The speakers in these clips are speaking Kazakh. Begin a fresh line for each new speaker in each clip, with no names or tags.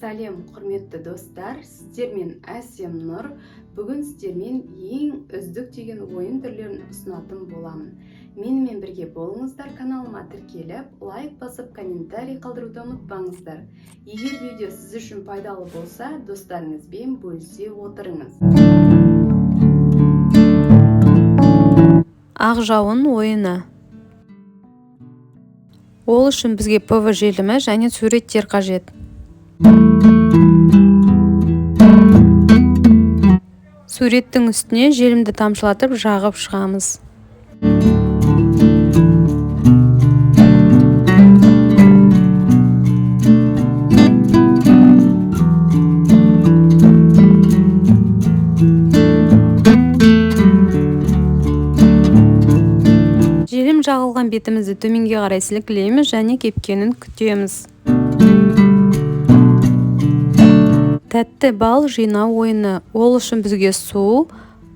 Сәлем, құрметті достар! Сіздермен Әсем Нұр. Бүгін сіздермен ең үздік деген ойын түрлерін ұсынатын боламын. Менімен бірге болыңыздар. Каналыма тіркеліп, лайк басып, комментарий қалдыруды ұмытпаңыздар. Егер видео сіз үшін пайдалы болса, достарыңызбен бөлісе отырыңыз.
Ақ жауын ойыны. Ол үшін бізге ПВ желімі және суреттер қажет. Суреттің үстіне желімді тамшылатып жағып шығамыз. Желім жағылған бетімізді төменге қарай сілкілейміз және кепкенін күтеміз. Тәтті бал жинау ойыны. Ол үшін бізге су,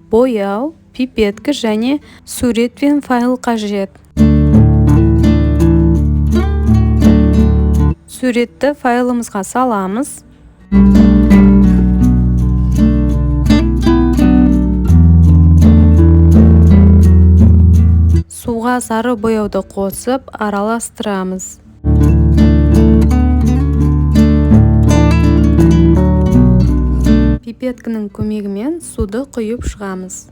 бояу, пипетка және сурет пен файл қажет. Суретті файлымызға саламыз. Суға сары бояуды қосып араластырамыз. Пипетканың көмегімен суды құйып шығамыз.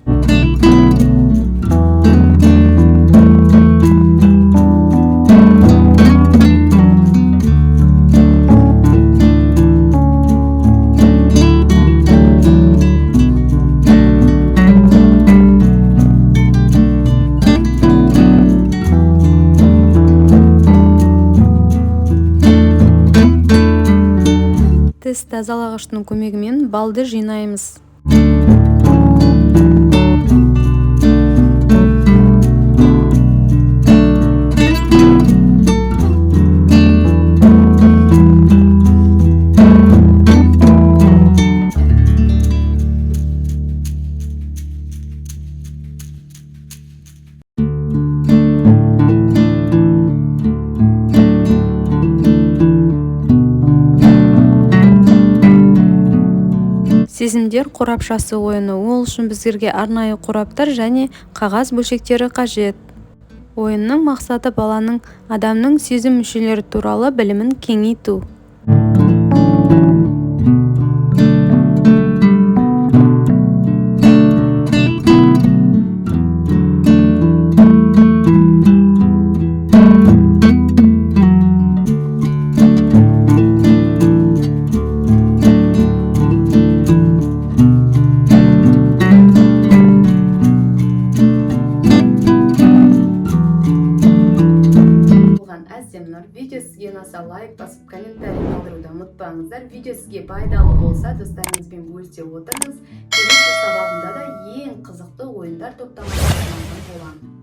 Тіс тазалағыштың көмегімен балды жинаймыз. Сезімдер қорапшасы ойыны. Ол үшін біздерге арнайы қораптар және қағаз бөлшектері қажет. Ойынның мақсаты баланың адамның сезім мүшелері туралы білімін кеңейту.
Болған Әсем Нұр. Видео сізге ұнаса, лайк басып, комментарий қалдыруды ұмытпаңыздар. Видео сізге пайдалы болса, достарыңызбен бөлісе отырыңыз. Келесі сабағымда да ең қызықты ойындар топтамасын ұсынатын боламын.